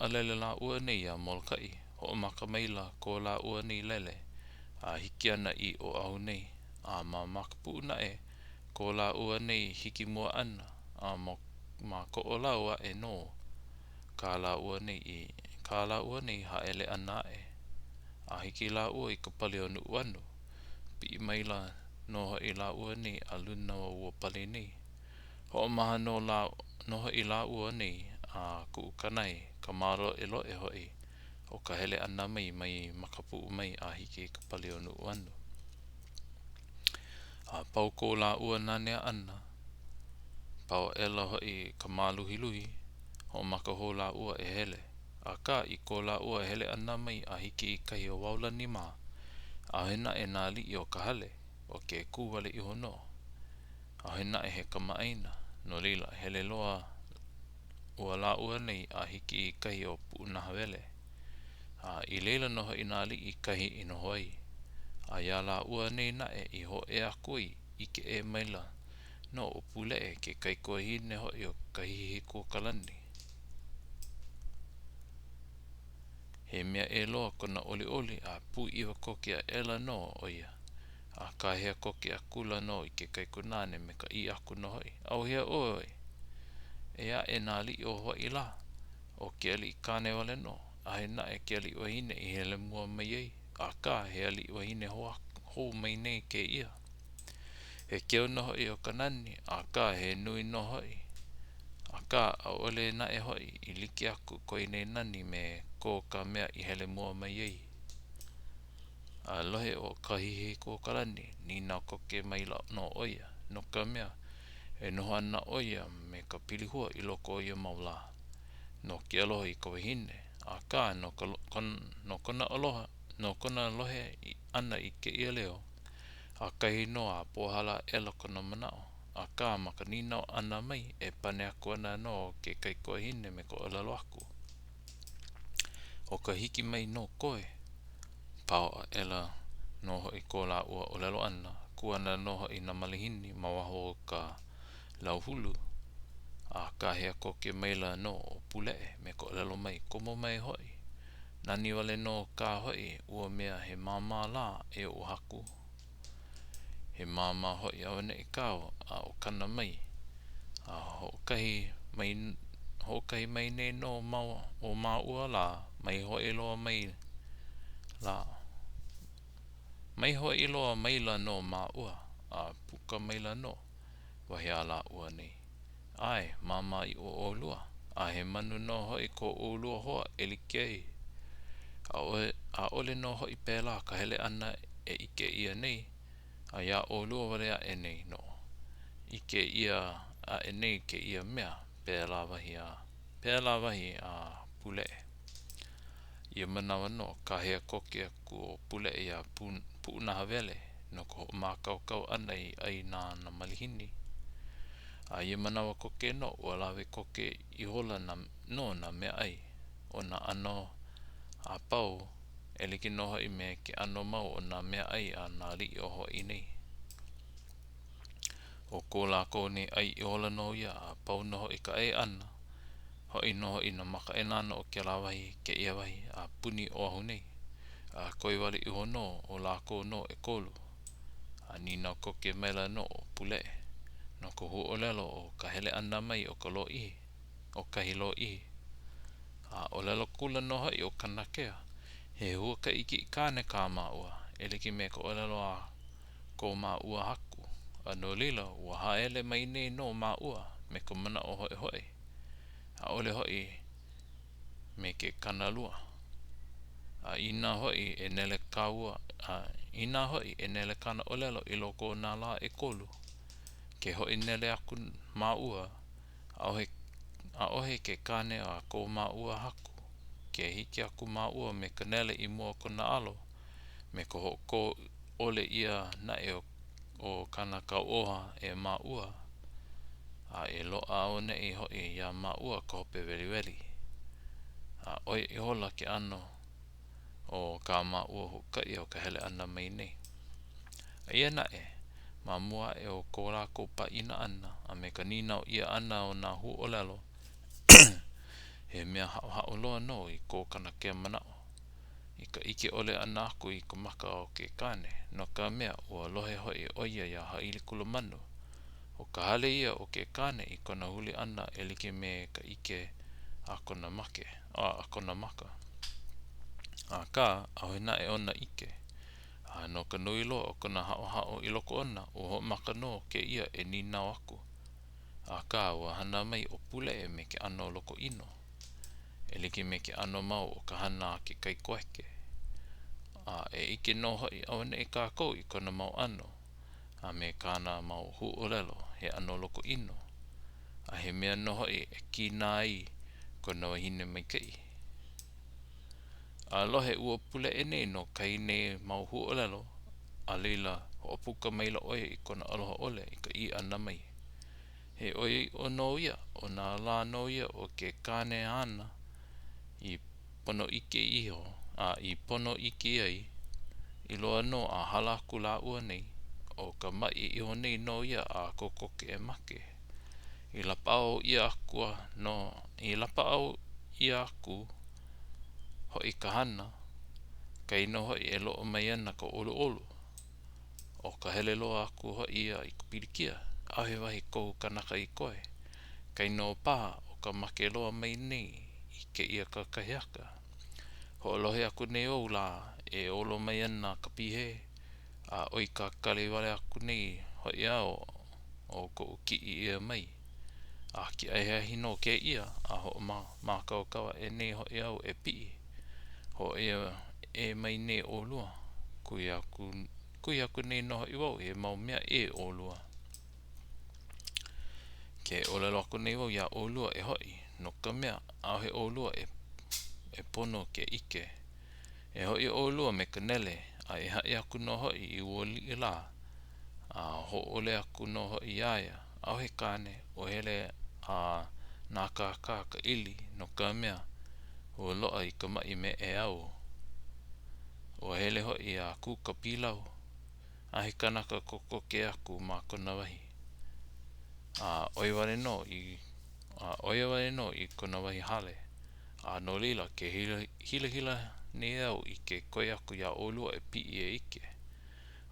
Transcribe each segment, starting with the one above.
Haʻalele lāua nei iā Molokaʻi, hoʻomaka maila ko lāua nei lele a hiki ana i Oʻahu nei, a ma Makapuʻu naʻe ko lāua nei hiki mua ʻana, a ma Koʻolau aʻe nō kā lāua nei i kā lāua nei haele ʻana aʻe. A hiki lāua i ka pali o Nuʻuanu, piʻi maila nō hoʻi lāua nei a luna o ua pali nei. Hoʻomaha nō lā nō hoʻi lāua nei a kuʻu kanae, ka māloʻeloʻe hoʻi o ka hele ʻana mai mai Makapuʻu mai a hiki i ka pali o Nuʻuanu. A pau ko lāua nanea ʻana, pau aʻela hoʻi ka māluhiluhi, hoʻomaka hou lāua e hele. Akā, i ko lāua hele ʻana mai a hiki i kahi o Waolani mā, ʻaʻohe naʻe nā aliʻi o ka hale, ʻo ke kū wale iho nō. ʻAʻohe naʻe he kamaʻāina, no laila, hele loa ua lāua nei a hiki i kahi o Puʻunahawele. A i laila nō hoʻi nā aliʻi kahi i noho ai. A iā lāua nei naʻe i hōʻea aku ai, ʻike ʻē maila nō ʻo Puleʻe, ke kaikuahine hoʻi o Kahihikuokalani. He mea ʻē loa kona ʻoliʻoli a pūʻiwa koke aʻela nō ʻo ia. A kāhea koke akula nō i ke kaikunāne me ka ʻī aku nō hoʻi, ʻAuhea ʻoe, Eia aʻe nā aliʻi o Hawaiʻi lā, ʻo ke aliʻi kāne wale nō, ʻaʻohe naʻe ke aliʻi wahine i hele mua mai ai, akā, he aliʻi wahine hou mai nei kēia. He keu nō hoʻi o ka nani, akā, he nui nō hoʻi. Akā, ʻaʻole naʻe hoʻi i like aku ko ia nei nani me ko ka mea i hele mua mai ai. A lohe ʻo Kahihikuokalani, nīnau koke maila nō ʻo ia, no ka mea, e noho ana ʻo ia me ka pilihua i loko o ia mau lā, no ke aloha i ka wahine, akā, no ka no kona aloha, no kona lohe ʻana i kēia leo, ʻakahi nō a pohala aʻela kona manaʻo, akā ma ka nīnau ʻana mai, e pane aku ana nō ke kaikuahine me ka ʻōlelo aku. ʻO ka hiki mai nō koe. Pau aʻela nō hoʻi ko lāua ʻōlelo ʻana, kū ana nō hoʻi nā malihini ma waho o ka lauhulu, a kāhea koke maila nō ʻo Puleʻe me ka ʻōlelo mai, Komo mai hoʻi. Nani wale nō kā hoʻi ua mea he māmā lā e oʻu haku. He māmā hoʻi auaneʻi kāu a o kana mai, a hoʻokahi mai hoʻokahi mai nei nō o māua lā, mai hoʻi loa mai lā, mai hoʻi loa maila nō māua, a puka maila nō, wahi a lāua nei. ʻAe, māmā ʻiʻo ʻolua, a he manu nō hoʻi ko ʻolua hoa e like ai. ʻAʻohe, ʻaʻole nō hoʻi pēlā ka hele ʻana e ʻike ʻia nei, a iā ʻolua wale aʻe nei nō. ʻIke ʻia aʻe nei kēia mea, pēlā wahi a, pēlā wahi a Puleʻe. Ia manawa nō, kāhea koke aku ʻo Puleʻe iā Puʻunahawele no ka hoʻomākaukau ʻana i ʻai na nā malihini. A ia manawa koke nō, ua lawe koke ihola nā, nō nā meaʻai o nā ʻano a pau e like nō hoʻi me ke ʻano mau o nā meaʻai a nā aliʻi o Hawaiʻi nei. ʻO ko lākou nei ʻai ihola nō ia a pau nō hoʻi ka ʻai ʻana, hoʻi nō hoʻi nā makaʻāinana o kēlā wahi kēia wahi a puni Oʻahu nei, a koe wale iho nō ʻo lākou nō ʻekolu. A nīnau koke maila nō ʻo Puleʻe no ka huaʻōlelo o ka hele ʻana mai o ka lōʻihi, o kahi lōʻihi. A ʻōlelo akula nō hoʻi ʻo Kanakea, he huakaʻi kiʻi kāne kā māua, e like me ka ʻōlelo a ko māua haku, a no laila, ua haele mai nei nō māua me ka manaʻo hoihoi, ʻaʻole hoʻi me ke kānalua. A inā hoʻi e nele kāua, a inā hoʻi e nele kāna ʻōlelo i loko o nā lā ʻekolu, ke hoʻi nele aku māua, ʻaʻohe, ʻaʻohe ke kāne a ko māua haku, ke hiki aku māua me ka nele i mua o kona alo, me ka hoʻokō ʻole ʻia naʻe o kāna kauoha e māua, a e loaʻa auaneʻi hoʻi iā māua ka hope weliweli. A ʻo ia ihola ke ʻano o kā māua huakaʻi o ka hele ʻana mai nei. Eia naʻe, ma mua aʻe o ko lākou pāʻina ʻana a me ka nīnau ʻia ʻana o nā huaʻōlelo, He mea haʻohaʻo loa nō i ko Kanakea manaʻo, i ka ʻike ʻole ʻana aku i ka maka o ke kāne, no ka mea, ua lohe hoʻi ʻo ia iā Hāʻilikūlumanu, ʻo ka hale ia o ke kāne i kona huli ʻana e like me ka ʻike a kona make, a kona maka. Akā, ʻaʻohe naʻe ona ʻike. A no ka nui loa o kona haʻohaʻo i loko ona, ua hoʻomaka nō kēia e nīnau aku. Akā, ua hana mai ʻo Puleʻe me ke ʻano loko ʻino, e like me ke ʻano mau o ka hana a ke kaikoʻeke. A e ʻike nō hoʻi auaneʻi kākou i kona mau ʻano, a me kāna mau huaʻōlelo, he ʻano loko ʻino, a he mea nō hoʻi e kīnā ai kona wahine maikaʻi. A lohe ua Puleʻe nei no kahi nei mau huaʻōlelo, a laila, hoʻopuka maila ʻo ia i kona aloha ʻole i ka ʻī ʻana mai, He ʻoiaʻiʻo nō ia, ʻo nā lā nō ia o ke kāne āna i pono iki iho, a i pono iki ai, i loa nō a hala aku lāua nei, ʻo ka maʻi iho nei nō ia a kokoke e make. I lapaʻau ʻia aku nō, i lapaʻau ʻia aku hoʻi ka hana, kai nō hoʻi e loaʻa mai ana ka ʻoluʻolu. ʻO ka hele loa aku hoʻi ia i ka pilikia, ʻaʻohe wahi kohu kanaka i koe. Kainō paha ʻo ka make loa mai nei i kēia kakahiaka. Hoʻolohe aku nei ou lā e olo mai ana ka pihē, a ʻoi kakali wale aku nei hoʻi au o koʻu kiʻi ʻia mai. A ke ahiahi nō kēia, a hoʻomākaukau aʻe nei hoʻi au e piʻi. Hōʻea ʻē mai nei ʻolua. Kuhi aku, kuhi aku nei nō hoʻi wau he mau mea ʻē ʻolua. Ke ʻōlelo aku nei wau iā ʻolua e hoʻi, no ka mea, ʻaʻohe ʻolua e, e pono ke ʻike. E hoʻi ʻolua me ka nele, a e haʻi aku nō hoʻi i ua aliʻi lā, a hōʻole aku nō hoʻi iā ia, ʻaʻohe kāne, ua hele a nākākā ka ʻili, no ka mea, ua loaʻa i ka maʻi meʻe au. Ua hele hoʻi a kū ka pilau, ʻaʻohe kanaka kokoke aku ma kona wahi. A ʻo ia wale nō i, a ʻo ia wale nō i kona wahi hale. A no laila, ke hilahila nei au i ke koi aku iā ʻolua e piʻi e ʻike.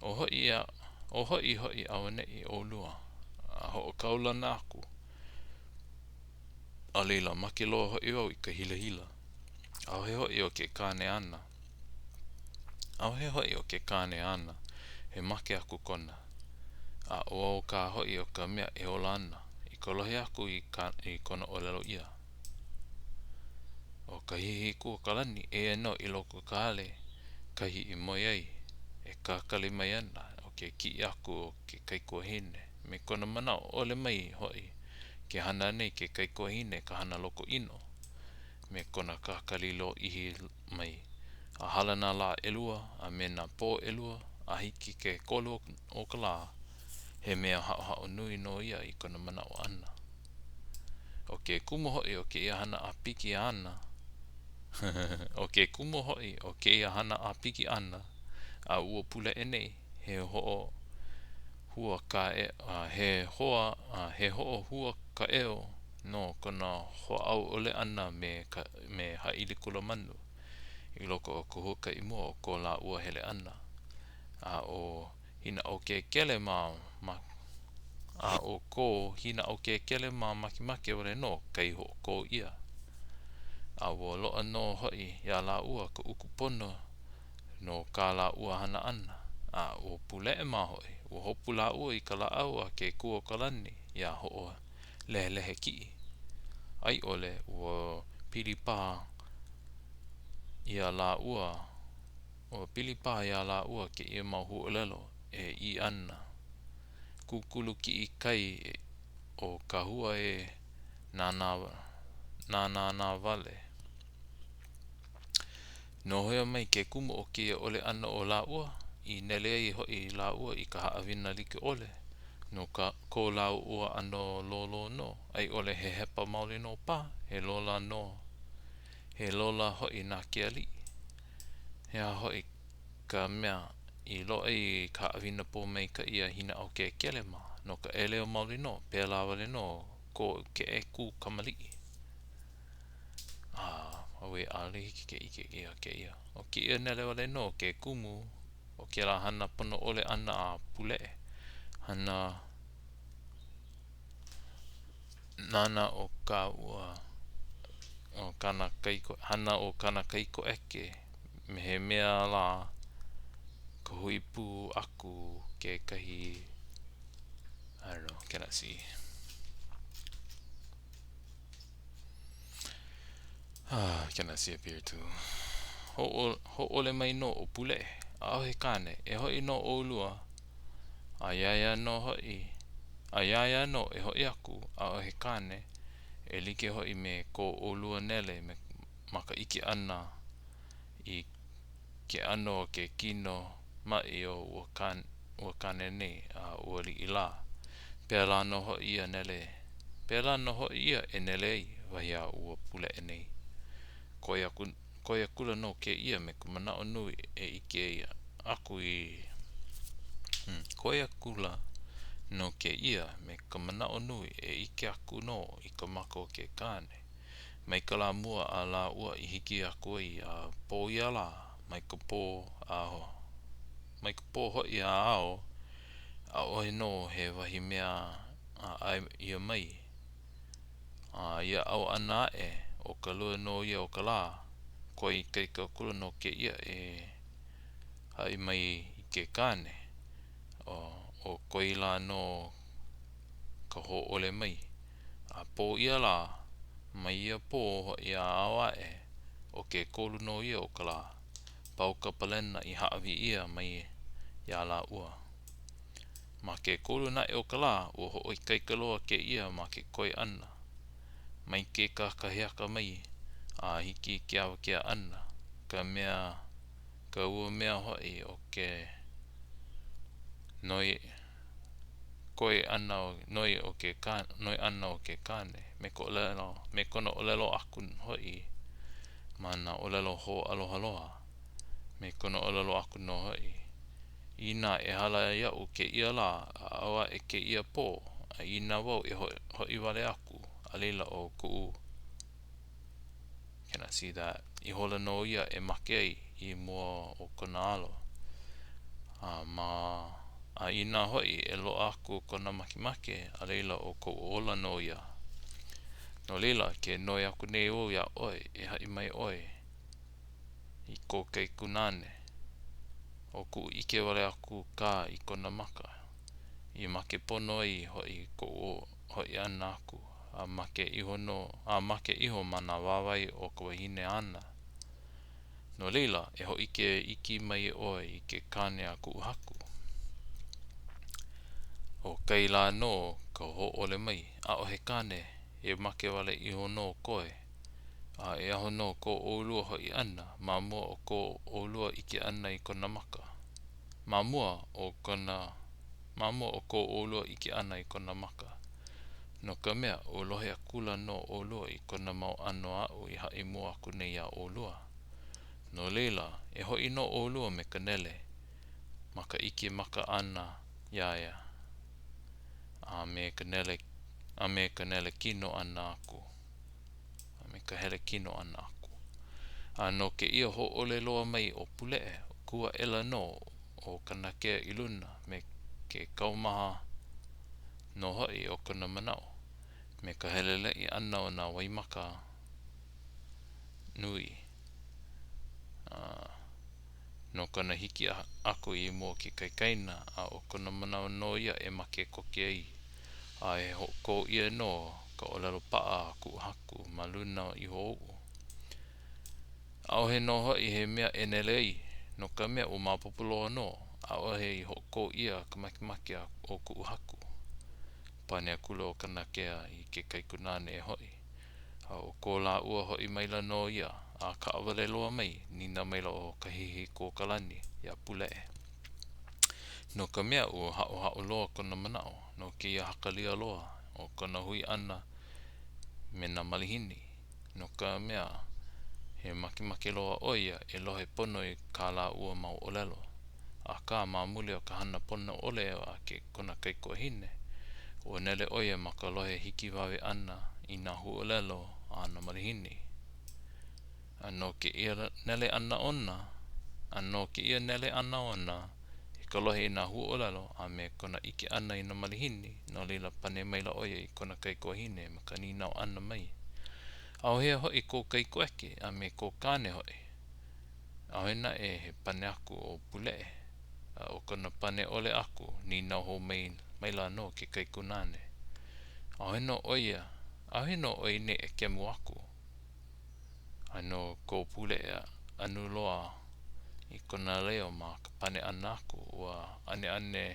O hoʻi, o hoʻi hoʻi auaneʻi ʻolua, a hoʻokaulana aku. A laila, make loa hoʻi wau i ka hilahila. ʻAʻohe hoʻi o ke kāne āna. ʻAʻohe hoʻi o ke kāne āna, he make aku kona. A ʻo au kā hoʻi o ka mea e ola ana, i ka lohe aku i, ka, i kona ʻōlelo ʻia. ʻO ka Hīhīkūokalani, eia nō i loko o ka hale, kahi i moe ai, e kakali mai ana ʻo ke kiʻi aku o ke kaikuahine, me kona manaʻo ʻole mai hoʻi ke hana nei ke kaikuahine i ka hana loko ʻino, me kona kakali lōʻihi mai, a hala nā lā ʻelua, a me nā pō ʻelua, a hiki ke kolu o ka lā, he mea haʻohaʻo nui nō ia i kona manaʻo ʻana. ʻO ke kumu hoʻi o kēia hana ʻāpiki ʻana, ʻo ke kumu hoʻi o kēia hana ʻāpiki ʻana a ua Puleʻe nei, he hoʻohua kae, he hoa, he hoʻohua kaʻeo no kona hoʻāo ʻole ʻana me ka, me Hāʻilikūlumanu i loko o ka huakaʻi mua o ko lāua hele ʻana. A ʻo Hīnaʻokēkele mā, a ʻo ko Hīnaʻokēkele mā makemake wale nō kai hoʻokō ʻia. A ua loaʻa nō hoʻi iā lāua ka uku pono no kā lāua hana ʻana. A ʻo Puleʻe mā hoʻi, ua hopu lāua i ka lāʻau a ke Kūokalani iā Hoʻolehelehe Kiʻi. A i ʻole, ua pili paha iā lāua Ua pili paha iā lāua kēia mau huaʻōlelo e ʻī ana, Kūkulu kiʻi kai o kahua e nānā wale. No hea mai ke kumu o kēia ʻole ʻana o lāua, i nele ai hoʻi lāua i ka haʻawina like ʻole, no ka ko lāua ʻano lōlō nō, a i ʻole he hepa maoli nō paha, he lola nō, he lola hoʻi na ke aliʻi. He aha hoʻi ka mea i loaʻa i ka haʻawina pōmaikaʻi a Hīnaʻokēkele mā? No ka ʻeleu maoli nō, pēlā wale nō ko Keʻeku kamaliʻi. A, auē, ʻaʻole hiki ke ʻike ʻia kēia. ʻO kēia nele wale nō ke kumu o kēlā hana pono ʻole ʻana a Puleʻe. Hana nāna o ka ua o kāna kaiko hana o kāna kaikoʻeke me he mea lā ka hui pū aku kekahi I don't know, cannot see. Ah, cannot see up here too. Hōʻole mai nō ʻo Puleʻe, ʻAʻohe kāne, e hoʻi nō ʻolua, a iā ia nō hoʻi, a iā ia nō e hoʻi aku, ʻaʻohe kāne, e like hoʻi me ko ʻolua nele ma ka ʻike ʻana i ke ʻano o ke kino maʻi o ua ua kāne nei a ua aliʻi lā. Pēlā nō hoʻi ia nele, pēlā nō hoʻi ia e nele ai, wahi a ua Puleʻe nei. Koi aku, koi akula nō kēia me ka manaʻo nui e ʻike aku i, hmm, koi akula nō kēia me ka manaʻo nui e ʻike aku nō i ka maka o ke kāne. Mai ka lā mua a lāua i hiki aku ai a pō ia lā, mai ka pō a mai ka pō hoʻi a ao, ʻaʻohe nō he wahi mea a ʻae ʻia mai. A ia ao ʻana aʻe, ʻo ka lua nō ia o ka lā, koi ikaika akula nō kēia e haʻi mai i ke kāne, ʻo koi lā nō ka hōʻole mai. A pō ia lā, mai ia pō hoʻi a ao aʻe, ʻo ke kolu nō ia o ka lā, pau ka palena i hāʻawi ʻia mai iā lāua. Ma ke kolu naʻe o ka lā, ua hoʻoikaika loa kēia ma ke koi ʻana, mai ke kakahiaka mai a hiki i ke awakea ʻana, ka mea, ka ua mea hoʻi o ke noi koi ʻana noi o ke noi ʻana o ke kāne, me ka ʻōlelo, me kona ʻōlelo aku hoʻi ma nā ʻōlelo hoʻoalohaloha, me kona ʻōlelo aku nō hoʻi, Inā e hala iaʻu kēia lā, a ao aʻe kēia pō, a inā wau e hoʻi wale aku, a laila ʻo kuʻu Cannot see that. Ihola nō ia e make ai i mua o kona alo. A ma a inā hoʻi e loaʻa aku kona makemake, a laila ʻo koʻu ola nō ia. No laila, ke noi aku nei wau iā ʻoe, e haʻi mai ʻoe i kō kaikunāne, ʻo kuʻu ʻike wale aku kā i kona maka, i make pono ai hoʻi koʻu hoʻi ʻana aku a make iho nō, a make iho ma nā wāwae o ka wahine āna. No laila, e hōʻike iki mai ʻoe i ke kāne a kuʻu haku. ʻO kai lā nō ka hōʻole mai, ʻaʻohe kāne, e make wale iho nō koe, a e aho nō ko ʻolua hoʻi ʻana ma mua o ko ʻolua ʻike ʻana i kona maka. Ma mua o kona, ma mua o ko ʻolua ʻike ʻana i kona maka. No ka mea, ua lohe akula nō ʻolua i kona mau ʻano aʻu i haʻi mua aku nei iā ʻolua. No laila, e hoʻi nō ʻolua me ka nele ma ka ʻike maka ʻana iā ia, a me ka nele, a me ka nele kino ʻana aku, a me ka hele kino ʻana aku. A no kēia hōʻole loa mai o Puleʻe, kū aʻela nō ʻo Kanakea i luna me ke kaumaha nō hoʻi o kona manaʻo, me ka heleleʻi ʻana o nā waimaka nui, a no kona hiki aku i mua o ke kaikaina, a ʻo kona manaʻo nō ia e make koke ai, a e hoʻokō ʻia nō ka ʻōlelo paʻa a kuʻu haku ma luna iho oʻu. ʻAʻohe nō hoʻi he mea e nele ai, no ka mea, ua maopopo loa nō, ʻaʻohe i hoʻokō ʻia ka makemake o kuʻu haku. Pane akula ʻo Kanakea i ke kaikunāne e hoʻi, a ʻo ko lāua hoʻi maila nō ia, a kaʻawale loa mai, nīnau maila ʻo Kahihikūokalani iā Puleʻe. No ka mea, ua haʻohaʻo loa kona manaʻo no kēia hakalia loa o kona hui ʻana me nā malihini. no ka mea, he makemake loa ʻo ia e lohe pono i kā lāua mau ʻōlelo. Akā, ma muli o ka hana pono ʻole a ke kona kaikuahine, ua nele ʻo ia ma ka lohe hikiwawe ʻana i nā huaʻōlelo a nā malihini. A no kēia nele ʻana ona, a no kēia nele ʻana ona i ka lohe i nā huaʻōlelo a me kona ʻike ʻana i nā malihini, no laila pane maila ʻo ia i kona kaikuahine me ka nīnau ʻana mai, ʻAuhea hoʻi kō kaikueke a me kō kāne hoʻi? ʻAʻohe naʻe he pane aku o Puleʻe, a ʻo kona pane ʻole aku, nīnau hou mai maila nō ke kaikunāne, ʻAʻohe nō ʻo ia, ʻaʻohe nō ʻoe nei ʻekemu aku. A no ko Puleʻe anu loa i kona leo ma ka pane ʻana aku, ua ʻaneʻane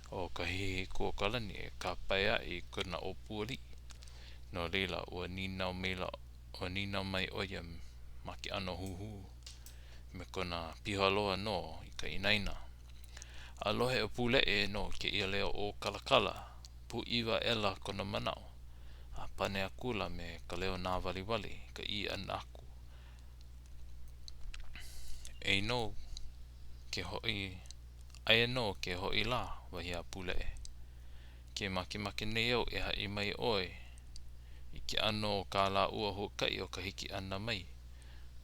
ʻo Kahihikūokalani e kāpae aʻe i kona ʻōpū aliʻi. No laila, ua nīnau maila, ua nīnau mai ʻo ia ma ke ʻano huhū, me kona piha loa nō i ka inaina. A lohe ʻo Puleʻe no kēia leo ʻōkalakala, pūʻiwa aʻela kona manaʻo, a pane akula me ka leo nāwaliwali i ka ʻī ʻana aku, Ei nō ke hoʻi, aia nō ke hoʻi lā, wahi a Puleʻe. Ke makemake nei au e haʻi mai ʻoe i ke ʻano o kā lāua huakaʻi o ka hiki ʻana mai,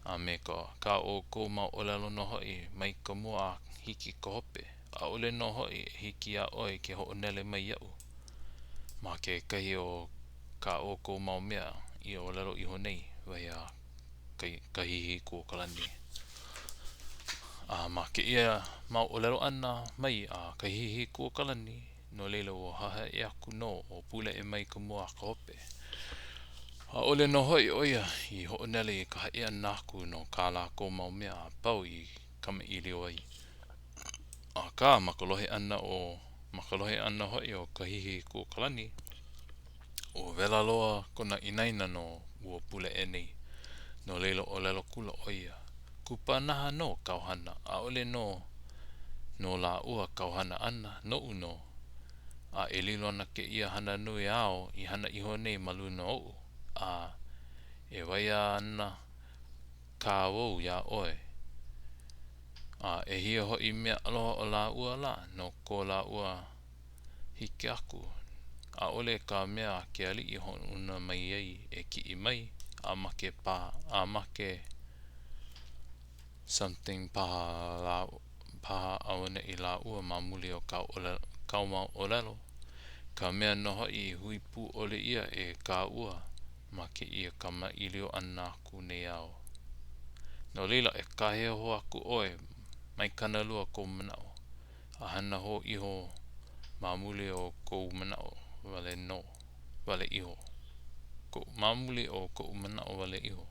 a me kā ʻoukou mau ʻōlelo nō hoʻi mai ka mua a hiki i ka hope, ʻaʻole nō hoʻi e hiki iā ʻoe ke hoʻonele mai iaʻu ma kekahi o kā ʻoukou mau mea i ʻōlelo iho nei, wahi a Kahihikūokalani. A ma kēia mau ʻōlelo ʻana mai a Kahihikūokalani, no laila ua hahaʻi aku nō ʻo Puleʻe mai ka mua a ka hope. ʻAʻole nō hoʻi ʻo ia i hoʻonele i ka haʻi ʻana aku no kā lākou mau mea a pau i kamaʻilio ai. Akā, ma ka lohe ʻana o, ma ka lohe ʻana hoʻi o Kahihikūokalani, ua wela loa kona inaina no ua Puleʻe nei. No laila ʻōlelo akula ʻo ia, Kupanaha nō kāu hana, ʻaʻole nō no lāua kāu hana ʻana, noʻu nō. A e lilo ana kēia hana nui āu i hana iho nei ma luna oʻu, a e waia ana kā wau iā ʻoe. A ʻehia hoʻi mea aloha o lāua lā no ko lāua hiki aku, ʻaʻole ka mea a ke aliʻi i hoʻouna mai ai e kiʻi mai, a make paha, a make something paha lā, paha auaneʻi lāua ma muli o kāu ʻōlelo, kāu mau ʻōlelo, ka mea nō hoʻi i hui pū ʻole ʻia e kāua ma kēia kamaʻilio ʻana aku nei āu. No laila, e kāhea hou aku ʻoe, mai kānalua kou manaʻo. A hana hou iho ma muli o kou manaʻo wale nō, wale iho. Ma muli o koʻu manaʻo wale iho.